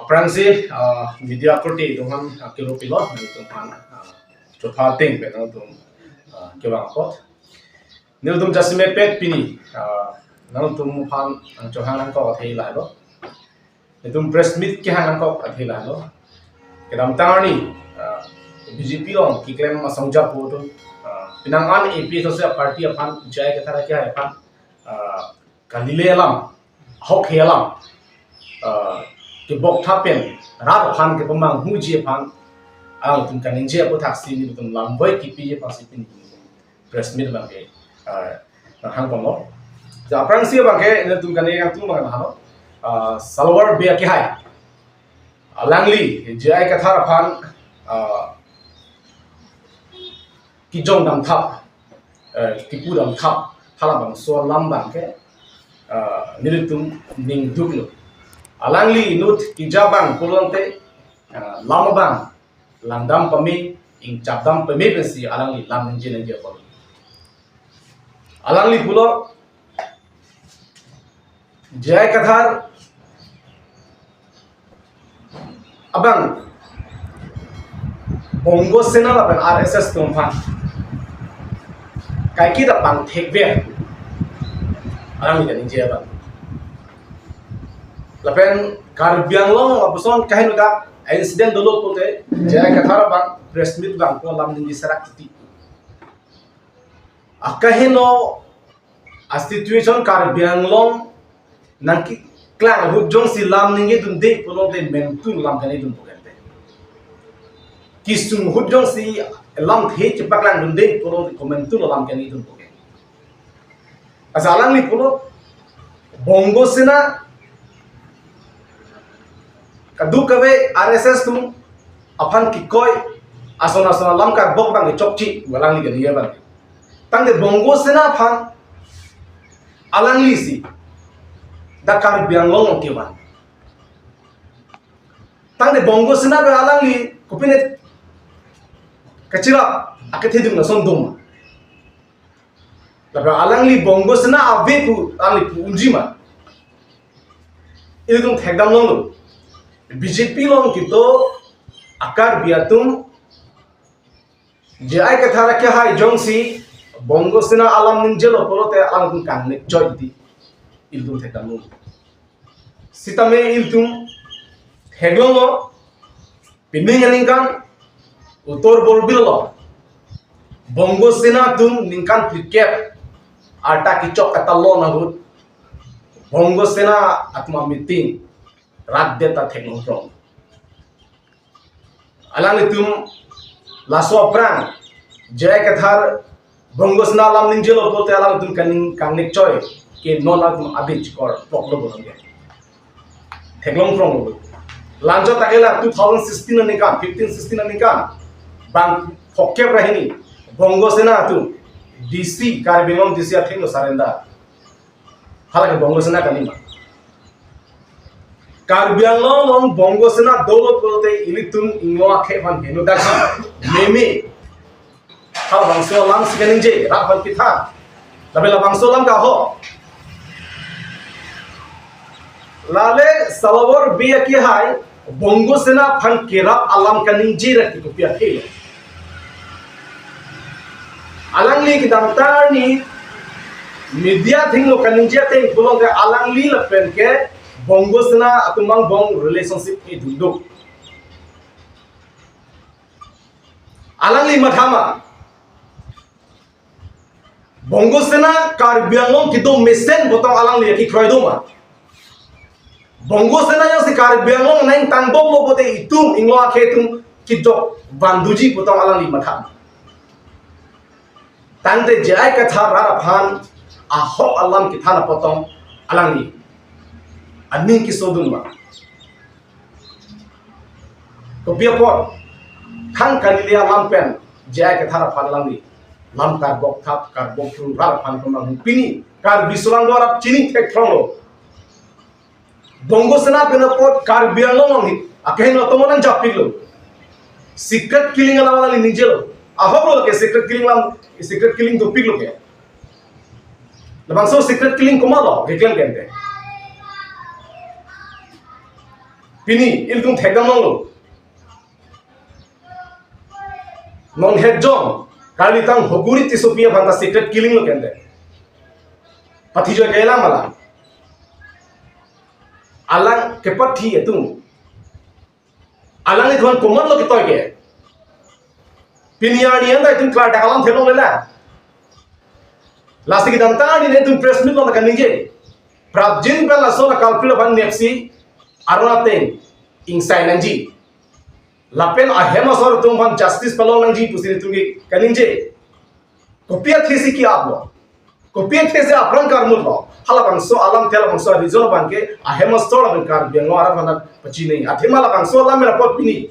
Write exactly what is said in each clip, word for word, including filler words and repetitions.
Aphrangsi, ah, media akorte atum aphan, ah, kero pilo, nangtumphan, ah, chopha ting pen nangtum, ah, kevang apot. Nelitum jasemet pet pini, ah, nangtumphan, ah, chohang nangkok athe lahelo. Nelitum press meet kehang nangkok athe lahelo. Kedamtang arni, ah, B J P along keklem asong japo atum, ah, penang an A P H L C party aphan, J I Kathar akehai aphan, ah, kalile alam, ahokhe alam, ah, kebok thap pen, rat aphan kepamanghuji aphan, alangtum kaningje aputhaksi nelitum lamvoi kepiji aphansi pini press meet abangke, ah, nanghang pamo. Ja aphrangsi abangke nelitum kani yang tung abang hano, ah, Salawar Bey akehai. Alangli, J I Kathar aphan, ah, kijong damthap, eh, kipu damthap, halabangso alam abangke, eh, nelitum ningduklo. Alangli inut keja abang pulote, eh, lam abang langdam pame, ingchapdam pame pensi alangli lam ningje ningje apot. Alangli pulo, J I Kathar abang Bongo Sena lapen R S S atum aphan kaiketa pangthekver, alangli kaningje abang. Lapen Karbi Anglong lapuson kaheno dak incident dolo pulote J I Kathar abang press meet abang ko lam ningje serak titi. Akaheno a-situation Karbi Anglong nangkeklang ahut jongsi lam ningjedunde pulote mentu lam kaningjedun pokente. Kesung ahut jongsi lamthe chepaklangdunde pulote komentu lam kaningjedun pokente. Asa alangli pulo Bongo Sena kadokave R S S atum aphan kekoi ason ason alam karbok abang kechokche, alangli kaningje abang. Tangte Bongo Sena aphan alanglisi dak Karbi Anglong along kevan. Tangte Bongo Sena pen alangli kopine kachirap akethedung ason doma. Lapen alangli Bongo Sena ave pu alangli pu unji ma? Ilitum thekdam longlo. B J P along kedo a-Karbi atum J I Kathar akehai jongsi Bongo Sena alam ningjelo pulote alangtum kangnek choi di. Ilitum thekdam longlo. Sitame ilitum theklonglo, pining aningkan Uttar Borbil along Bongo Sena atum ningkan phlikep arta kechok katalon ahut Bongo Sena atum a-meeting rat det ta theklong prong. Alanglitum laso aphrang J I Kathar Bongo Sena alam ningjelo pulote alanglitum kaning kangnek choi ke non alanglitum abin chikor poklo bolong ke. Theklong prong lo. Lanjut ta ke la two thousand sixteen aningkan, fifteen sixteen aningkan, bang phokep ra hini Bongo Sena atum D C, Karbi Anglong D C athengno surrender. Halake Bongo Sena kali ma? Karbi Anglong along Bongo Sena dolo pulote ilitum inglong akhei aphan heno dakji meme. Halabangso alamsi kaningje, rat aphan kethan. Lapen labangso alam ke ahok. Lale Salawar Bey akehai Bongo Sena aphan kerap alam kaningje ra ke kopi akhei lo. Alangli kedamtang arni media athengno kaningje ateng pulote alangli lapen ke Bongo Sena atum angbong relationship ke dunduk. Alangli matha ma? Bongo Sena Karbi Anglong kedo mesen pu tong alangli kekroi do ma? Bongo Sena jongsi Karbi Anglong nangtang bomlo pulote itum inglong akhei atum kejok vanduji pu tong alangli matha ma? Tangte J I Kathar rat aphan ahok alam kethan apot tong alangli aning kesodun ma? Kopi apot, thang kalile alam pen J I Kathar aphan alangli lam karbok thap, karbok thru, rat aphan kemang pini Karbi sulang do arap chini thek throng lo. Bongo Sena pen apot Karbi Anglong along hi akeheno atomo nang japik lo. Secret killing alam alangli ningjelo. Ahok lo ke secret killing alam, secret killing dopik lo ke. Labangso secret killing komat lo, keklem kente. Pini ilitum thekdam longlo. Non het jong, kalitang Hokuri Tissopi aphan ta secret killing lo kente. Pathi joi kailam alam. Alang kepathi atum. Alanglitum aphan komatlo ketoi ke. Pini arni anta itum klardak alam theklongle la. Lasi kedamtang arni itum press meet along kaningje. Prapjin pen laso la culprit aphan nepsi aron ateng ingsai nangji. Lapen ahem asor atum aphan justice palong nangji pusi itum ke kaningje. Kopi athesi ke-aplo. Kopi athesi apran karmutlo. Halabangso alam te labangso a-reason abang ke ahem asor lapen Karbi Anglong arat aphan pachini. Athema labangso alam mera pot pini.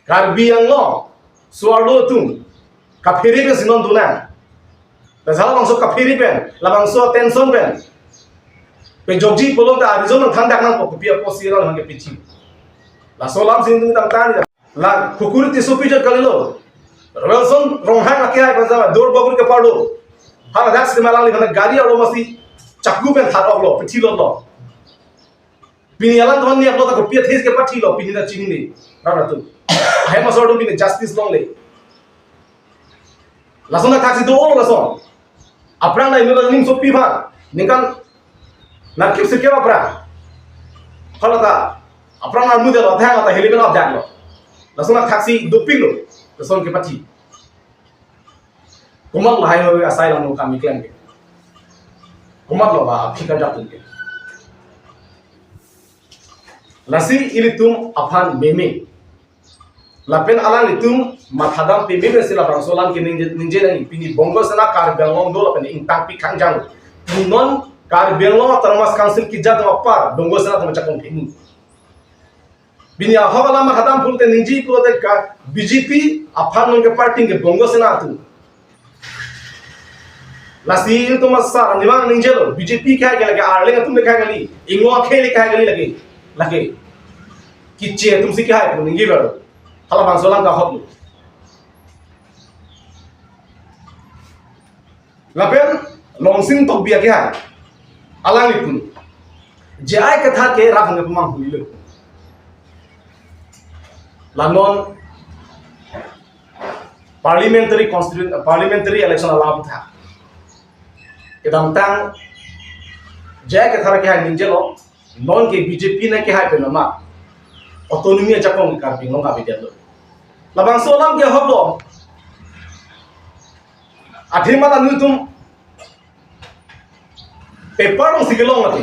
Karbi Anglong so-arlo atum kaphere pensi non dona. Laso labangso kaphere pen, labangso tension pen pejokji pulote a-reason nangthandak nangpo, kopi apotsi arat aphan ke pichi. Laso alamsi itum tangtang. La Hokuri Tissopi jat kalilo. Wilson Ronghang akehai pen jama Duarbagori keparlo. Haladak sitame alangliphan gari arlo masi chakku pen thar-oklo, pithilotlo. Pini alanglitum neplo ta kopi athesi kepathilo, pini ta chinine. Rara tu. Ahem asor atum pini justice longle. Lason athaksi do-olo lason. Aphrang na inut aning sopi aphan. Ningkan nangkip sikep aphrang. Halata aphrang armut lo, thang ata helimen abjak lo. Lason athaksi dopiklo. Lason kepathi. Komat lahai hoi asai lam kam iklem ke. Komatlo ba aphi kajak tum ke. Lasi ilitum aphan meme. Lapen alanglitum mathadam peme pensi labangso alam ke ningje, ningje nang pini Bongo Sena Karbi Anglong do lapen ingtangpi kangjang. Non Karbi Anglong Autonomous Council kejat apar Bongo Sena atum chakong themu. Pini ahok alam mathadam pulote ningje pulote ka B J P aphan nong ke party ke Bongo Sena atum. Lasi itum asar nimang ningjelo, B J P kehai ke lake, Arleng atum le kehai kali, Ingno akhei le kehai kali lake, lake. Kiche atumsi kehai pu ningje ver. Halabangso alam ke ahok lo. Lapen Longsing Tokbi akehai. Alanglitum J I Kathar ke rat aphan kepamanghu-ilo. La non parliamentary constituent, parliamentary election alam tha. Kedamtang J I Kathar akehai ningjelo, non ke B J P nangkehai pen nama autonomy ajakong Karbi Anglong avedetlo. Labangso alam ke ahok lo. Athema ta nelitum paper alongsi kelong mati.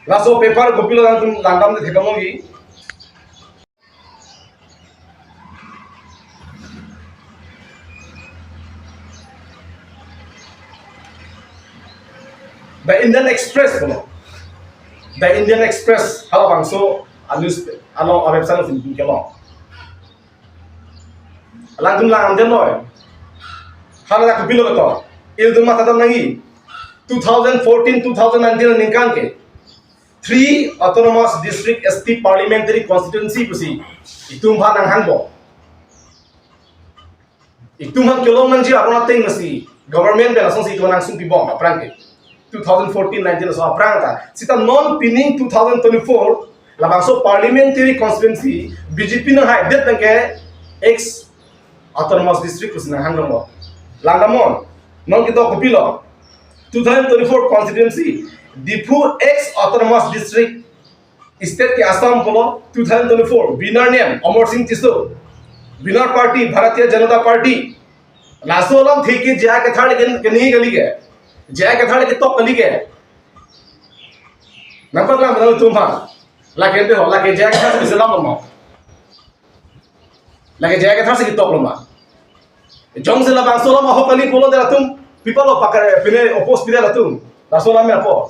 Laso paper kopilo nangtum langdamde thekdam longji. The Indian Express kono. The Indian Express halabangso a-news along a-website alongsi kelong. Alangtum langdamnon. Hala kopilo to. Ilitum mathadam nangji. Two thousand fourteen, two thousand nineteen aningkan ke three autonomous district, S T parliamentary constituency pusi itum aphan nanghangpo. Itum aphan kelong nangji aron ateng masi government pen asonsi itum aphan nangsung pibom aphrang ke. Two thousand fourteen nineteen aso aphrang ta. Seta non pining two thousand twenty-four labangso parliamentary constituency B J P nanghaidet abang ke ex autonomous district pusi nanghang donglo. Langdamnon. Non ketok kopilo. Two thousand twenty-four constituency, Diphu ex autonomous district, state ke Assam pulo, two thousand twenty-four, winner name Amarsing Tisso, winner party Bharatiya Janata Party. Laso alamthe ke J I Kathar le ke, keningje kali ke. J I Kathar le ketok kali ke. Nangpaklang nangtum aphan. Lake de ho, lake J I Kathar si selam mo. Lake J I Kathar si ketoklo ma. Jongsi labangso alam ahok kali pulote latum, people lo pakar pine oppose pine latum. Laso alam me apo.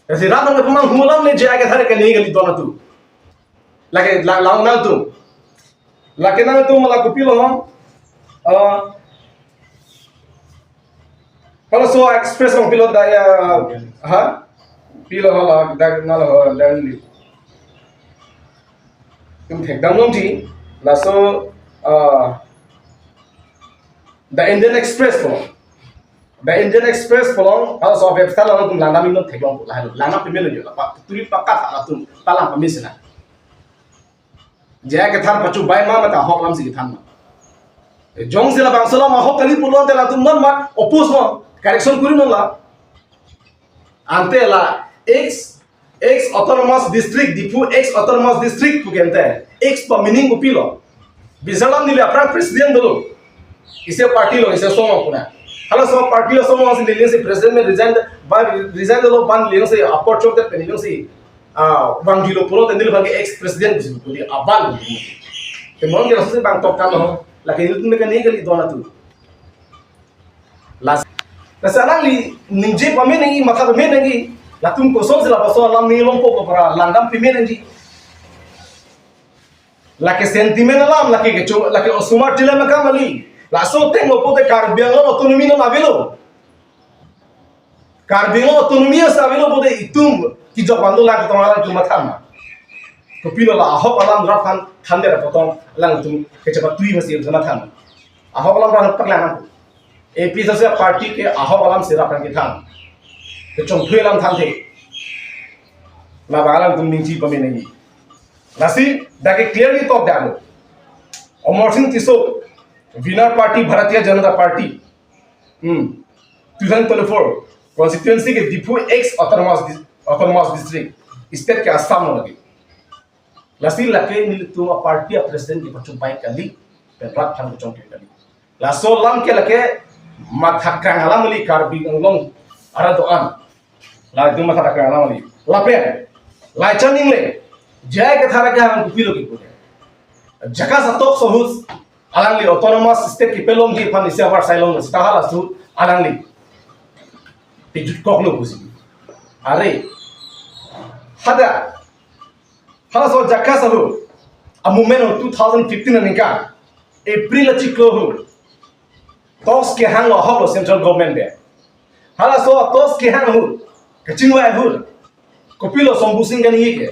Lasi rat nang pemanghu alam le J I Kathar keningje kali don atum. Lake la-, lang nangtum. Lake nangtum la kopilo ho. Ah, Halaso Express along pilo da ya, ha? Pilo hala, da, nalo ho, da ni. Itum thekdam longji, laso, ah, The Indian Express ko. The Indian Express pulo, halaso website along atum langdam ingnon theklong pu lahai lo. Langdam pemelo yo, lapa turi pakat atum ta lang pamisi na. J I Kathar pachu bai ma mata ahok alam si kethan ma. Jongsi labangso alam ahok kali pulote latum non ma oppose non, correction kuri non la. Ante la ex ex autonomous district, Diphu ex autonomous district pu ke ante, ex pa meaning kopilo? Bisar alam neli aphrang president dolo. Isi party lo, isi asong lo puna. Halaso party lo asong lo si neli si president me resign, ba resign dolo, ban neli si apor chok det neli si, ah, bang dilo pulote neli bang ex president si pudi aban. Te non ke si bang tok kan lo. Lake neli tu me kani kali dona tu. Lasi, lasi alangli ningje pame nangji, matha pame nangji, latum kosonsi lapuson alam nilongpo pu para langdam pame nangji. Lake sentiment alam, lake kecho, lake osomar tila makam kali. Laso ateng lo pute Karbi Anglong autonomy non avelo. Karbi Anglong autonomy asa avelo pute itum kejok vandulang ketong alangtum matha ma. Kopilo la ahok alam rat aphan than det apot alangtum kechepatui masi matha ma. Ahok alam rat aphan paklang. A P H L C party ke ahok alam si rat aphan kethan. Kechongthui alam thanthe. Labang alangtum ningje pame nangji. Lasi, dak ke clearly talk dak lo. Amar Sing Tisso, winner party Bharatiya Janata Party. Hmm. Two thousand twenty-four constituency ke Diphu ex autonomous dis-, autonomous district. State ke Assam lo lagi. Lasi lake nelitum aparty a president kepachupai kali, pen rat aphan kechongthui kali. Laso alam ke lake matha kang alam kali Karbi Anglong arat do-an. Latum matha kang alam kali. Lapen, Laichan Engleng, J I Kathar ke hang kopilo ke pute. Jaka satok sohus, alangli autonomous state kepalongji aphan isi avarsai long, sita halaso alangli pejut koklo pusi. Are, hadak, halaso jaka sahu, a movement on two thousand fifteen aningkan, April achiklo hu, talks kehang lo ahok lo central government pen. Halaso talks kehang hu, kachingvai hu, kopilo Shambhu Sing kaningje ke.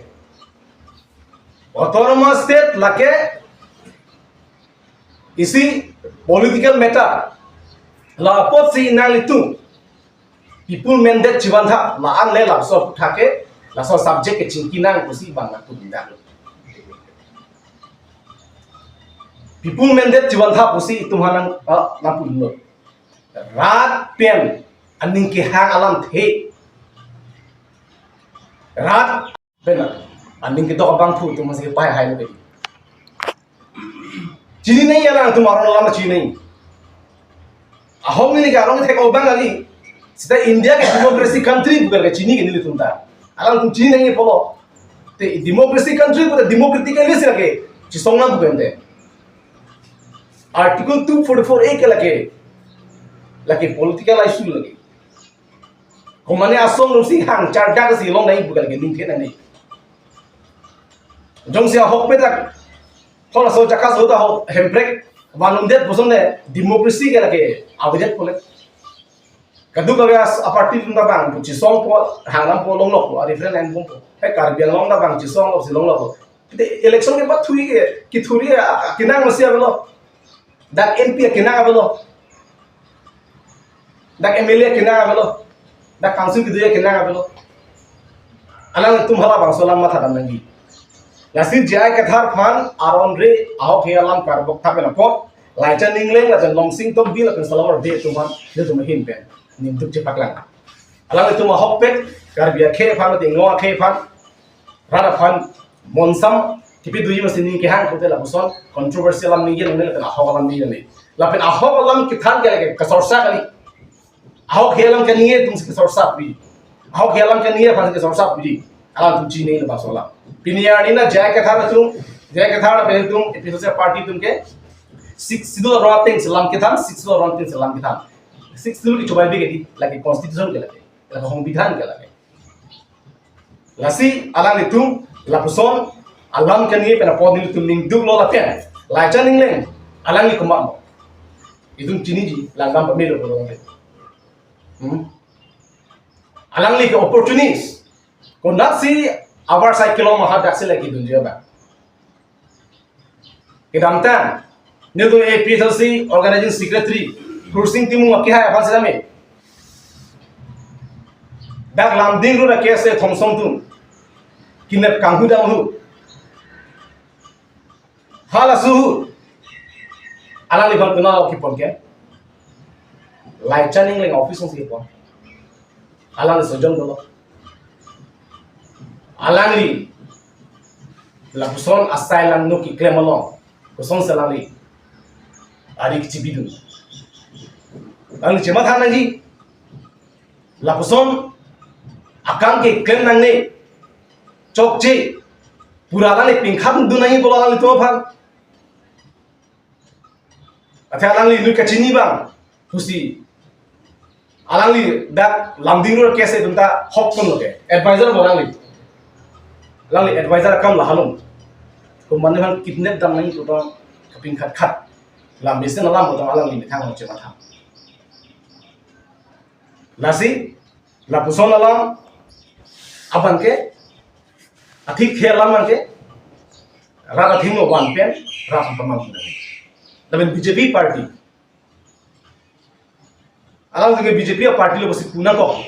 Autonomous state lake isi political matter. La apotsi nanglitum people mandate chevantha, la-an le laso aputhak ke, laso subject ke chingki nang pusi bang latum indak. People mandate chevantha pusi itum aphan nang, ah, nangpulo. Rat pen aning kehang alamthe. Rat pen aning kedok abangphu atum masi pahai lo ke. Chini nangji alangtum aron alam chini nangji. Ahok neli ke arong thek obang kali. Sita India ke democracy country pu ke chini ke nelitum ta. Alangtum chini nangji pulo. Te democracy country pu te democratically si lake chesong nang pu ke ante. Article two forty-four A ke lake, lake political issue lake. Komane asong atum si hang chardak si long nangji pu ke lake ningthe nangji. Jongsi ahokpet dak, halaso jaka so ta ahok Hemprek vandet puson le democracy ke lake avedet pule. Kadokave as-, aparty atum ta bang chesongpo, hang nangpo, longlokpo, a referendum bompo. He Karbi Anglong ta bang chesonglo si longlokpo. Te election kepathu ke, kethuri a, a, kenang masi avelo. Dak M P akenang avelo. Dak M L A akenang avelo. Dak council kedo akenang avelo. Alangtum halabangso alam mathadam nangji. Lasi J I Kathar aphan aron re ahok he alam karbok thapen apot, Laichan Engleng, Laichan Longsing Tokbi lapen Salawar Bey atum aphan, nelitum ahin pen ningduk chepaklang. Alangtum ahokpet Karbi akhei aphan, Inglong akhei aphan, rat aphan monsam kipi duji masi ning kehang pute lapuson controversial alam ningje nang lapen ahok alam ningje nang. Lapen ahok alam kethan ke lake kasorsa kali. Ahok he alam kaningje atum si kasorsa pi. Ahok he alam kaningje aphan si kasorsa pi. Alangtum chini nangji labangso alam. Pini arni na J I Kathar atum, J I Kathar pen atum, A P H L C party atum ke Sixth Schedule aron ateng si alam kethan, Sixth Schedule aron ateng si alam kethan. Sixth Schedule ke chobai bi ke di, lake constitution ke lake, lake songbidhan ke lake. Lasi alanglitum lapuson alam kaningje pen apot nelitum ningduklo lapen Laichan Engleng alangli komat mo. Itum chiniji, langdam pamelo pulo. Hmm? Alangli ke opportunist. Konatsi avarsai kelong ma hadak si lake dunji abang. Kedamtang, nelitum A P H L C organizing secretary Hursing Timung akehai aphan si tame. Dak Lumding Road a-KSA Thomsom atum kidnap kanghu dam ahut, halaso ahut alangliphan konat kepon ke? Laichan Engleng office alongsi kepon. Alangli sojong dolo. Alangli lapuson asai langno keklem along kosonsi alangli ari kechibidun? Alangli chematha nangji. Lapuson akam keklem nangne, chokche, pura alangli pingkham dun nangji pulo alanglitum aphan. Athe alangli inut kachini abang pusi, alangli dak Lumding Road a-KSA atum ta hok ponlo ke, advisor lo alangli. Alangli advisor akam la halom. Komatne aphan kidnap dam nangji pu tong kapingkhat khat. La mesen alam pu tong alangli methang along chematha. Lasi lapuson alam abang ke, athik he alam abang ke rat athengno van pen rat pamang. Lapen BJP party, alang ke BJP a-party lo pusi pu nangkok.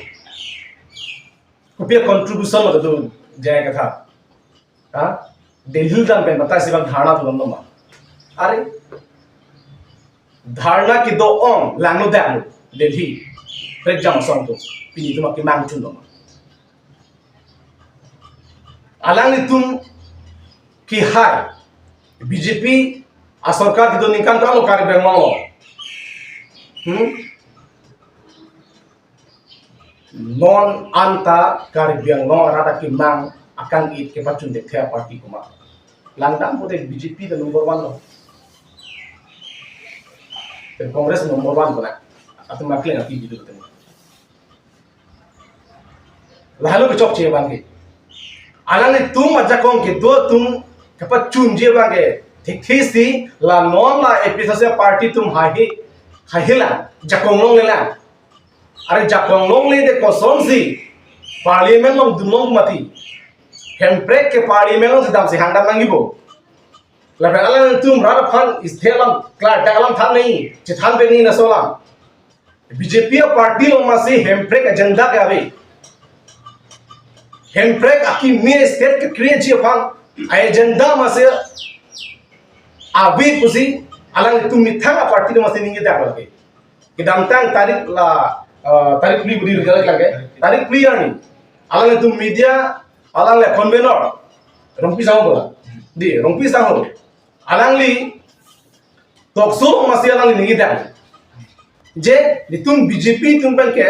Kopi a-contribution lo kedo J I Kathar? Ha? Delhi dam pen batai sibak dharna thu dam doma? Are, dharna kedo-ong langno dam Delhi, prekjam asong atum, pini atum akemang chun doma? Alanglitum kehai BJP asorkar kedo ningkan ko-an lo Karbi Anglong lo? Hmm? Non anta Karbi Anglong arat akemang akang-it kepachun thekthe a-party komat? Langdam pote BJP ta number one lo. Pen Congress number one ko na. Atum akleng ati gitu betul. Lahelo kechokche abang ke. Alanglitum ajakong kedo atum kepachunji abang ke thekthe si la non la APHLC party atum haihe, haihe lang, jakong longle lang. Are jakong longle te kosonsi parliament along dun long mati? Hemprek ke parliament alongsi damsi hangdam nangji bo? Lapen alanglitum rat aphan state alam, klardak alam than nangji, chethan pen nangji laso alam. BJP a-party along masi hemprek agenda ke ave. Hemprek akimi state ke-create ji aphan a-agenda masi ave pusi alanglitum methang a-party along masi ningje dak lake. Kedamtang tarik la, eh, tarik phli budi rujal lake. Tarik phli arni alanglitum media, alangli convenor Rongpi Sangho bola. Di, Rongpi Sangho. Alangli talk show masi alangli ningje dak. Je, netum BJP atum pen ke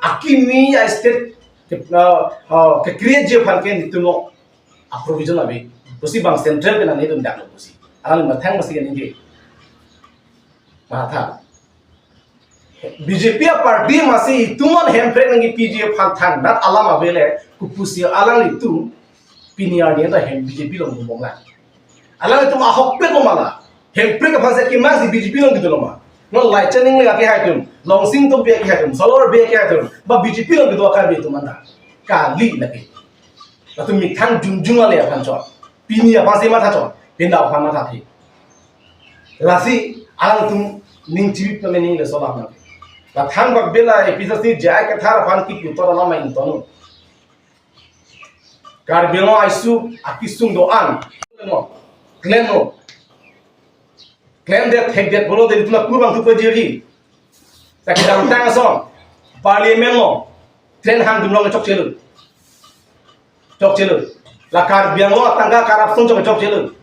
akimi a-state ke, uh, uh, ke-create ji aphan ke netum lo a-provision ave pusi, bang central pen nangdun dak lo pusi. Alangli methang masi ningje. Matha. BJP a-party masi itum an hemprek nangkepiji aphan thangnat alam ave le, kopusi alanglitum pini arni ta hem BJP along bom lang? Alanglitum ahokpet lo ma la? Hemprek aphan si akemang si BJP along kedo lo ma? Non Laichan Engleng akehai atum, Longsing Tokbi akehai atum, Salwar Bey akehai atum, ba BJP along kedo a-Karbi atum anta? Kali lake. Latum methang jongjong ale aphan chot. Pini aphan si matha chot. Pindang aphan mathathe. Lasi alangtum ning chibip nangji laso alam nang. La thangbak bela APHLC J I Kathar aphan kipu tor alam ma ingtonnon. Karbi Anglong a-issue akesung do-an klem non, klem non. Klemdet thekdet pulote netum la kurang thupa jiri. Ta kedamtang ason parliament along train hang dun long chokchelo. Chokchelo. La Karbi Anglong atangka corruption chok chokchelo.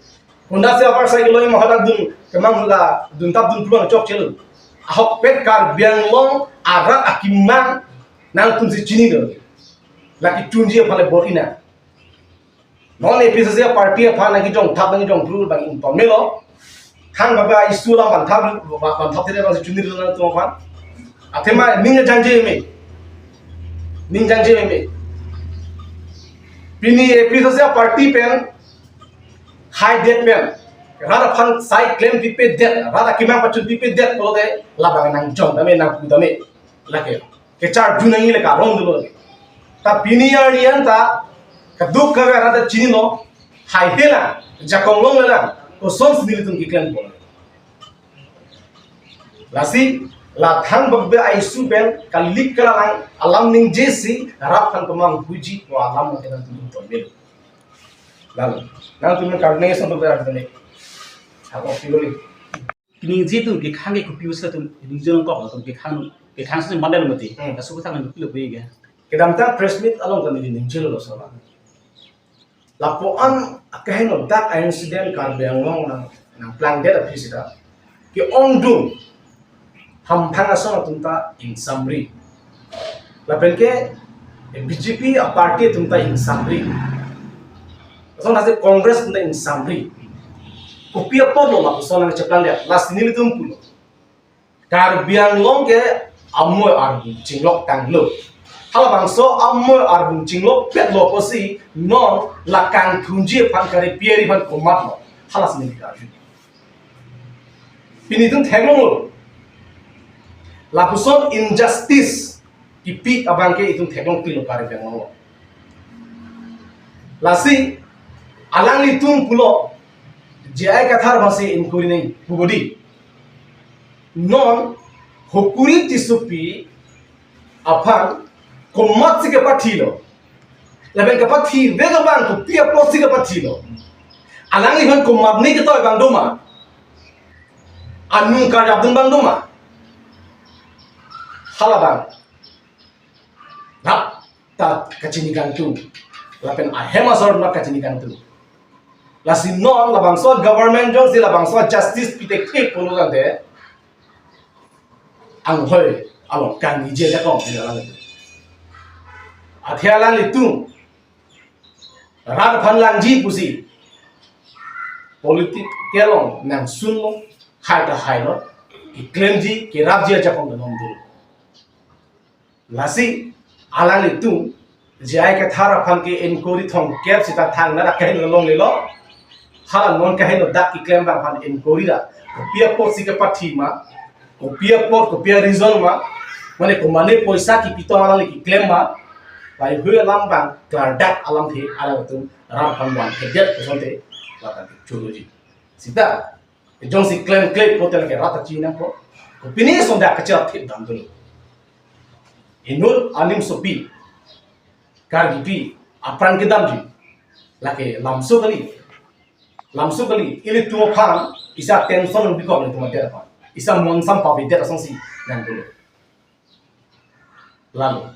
Honda si abar cycle lo ma hadak dun kemang la dun tap dun pulang chokchelo. Ahokpet Karbi Anglong arat akemang nangtum si chini do. Lake chunji aphan le bor-i nang. Non APHLC a-party aphan nangkejong thap nangkejong bru bang ington melo. Thangbak a-issue alam banthap, banthap tele bang si chunir nangtum aphan. Athema ning jangje me. Ning jangje me. Pini APHLC a-party pen haidet pen rat aphan sai klempipedet, rat akemang pachunpipedet pulote labang nangjong dam me, nangpu dam me. Lake kecharju nangji le karong dolo lake. Ta pini arni anta kaduk kave arat ta chinilo, haihe lang, jakong longle lang, kosonsi nelitum keklem pon? Lasi La thangbak be a-issue pen kalik kalalang alam ningjesi rat aphan pamanghuiji pu alam ke nangtum tonmil. Lalu nangtum karne son do ber ne. Ako pigoli. Ningje atum kekhang ke kopi usa atum ningje nangkok atum kekhang kekhang si mandal mati. Hmm. Kasu kethang nang pilo pui ke. Kedamtang press meet along kan ningjelo sala. Lapuan akeheno dak a-incident Karbi Anglong nang nangplangdet aphi sita ke-ongdung hamphang asong atum ta ingsamri. Lapen ke B J P a-party atum ta ingsamri. Asong nasi Congress atum ta ingsamri. Kopi apotlo lapuson nangcheplangdet, lasi nelitum pulo. Karbi Anglong ke amoi arbung chinglok tanglo. Halabangso amoi arbung chinglokpetlo pusi non la kangthunji aphan kare pieri aphan komatlo. Halasi neli karju. Pini itum theklonglo. Lapuson injustice kipi abang ke itum theklong pilo Karbi Anglong. Lasi alanglitum pulo J I Kathar bangsi inquiry nangpu bodi. Non Hukuri Tissopi aphan komatsi kepathilo. Lapen kepathive abang kopi apotsi kepathilo. Alangliphan komatne ketoi abang doma. Anung karjapdun abang doma. Halabang. Nap ta kachini kangtung. Lapen ahem asor nap kachini kangtung. Lasi non labangso government jongsi labangso justice pithekthe pulo tangte anghoi along kangniji ajakong pini alanglitum. Athe alanglitum rat aphan langji pusi politics kelong nangsunlo, hai ta hailo, keklemji kerapji ajakong danom dolo. Lasi alanglitum J I Kathar aphan ke inquiry thomkep sita thangnarak kaheno longlelo. Hala non kaheno dak keklem abang aphan inquiry ra. Kopi apotsi kepathi ma, kopi apot, kopi a-reason ma, mane komane poisa kipitong alangli keklem ma. Laheihui alam abang klardak alamthe alanglitum rat aphan vanthedet pu asonte ladak chuluji. Sita jongsi klemkle pote lake rat ta chinangpo. Kopine ason dak kacharap thip dam dolo. Inut anim sopi, kargipi apran kedamji. Lake lamso kali. Lamso kali. Ilitum aphan isa tension bikok ilitum adet aphan. Isa monsam pavidet asonsi nang dolo. Lalu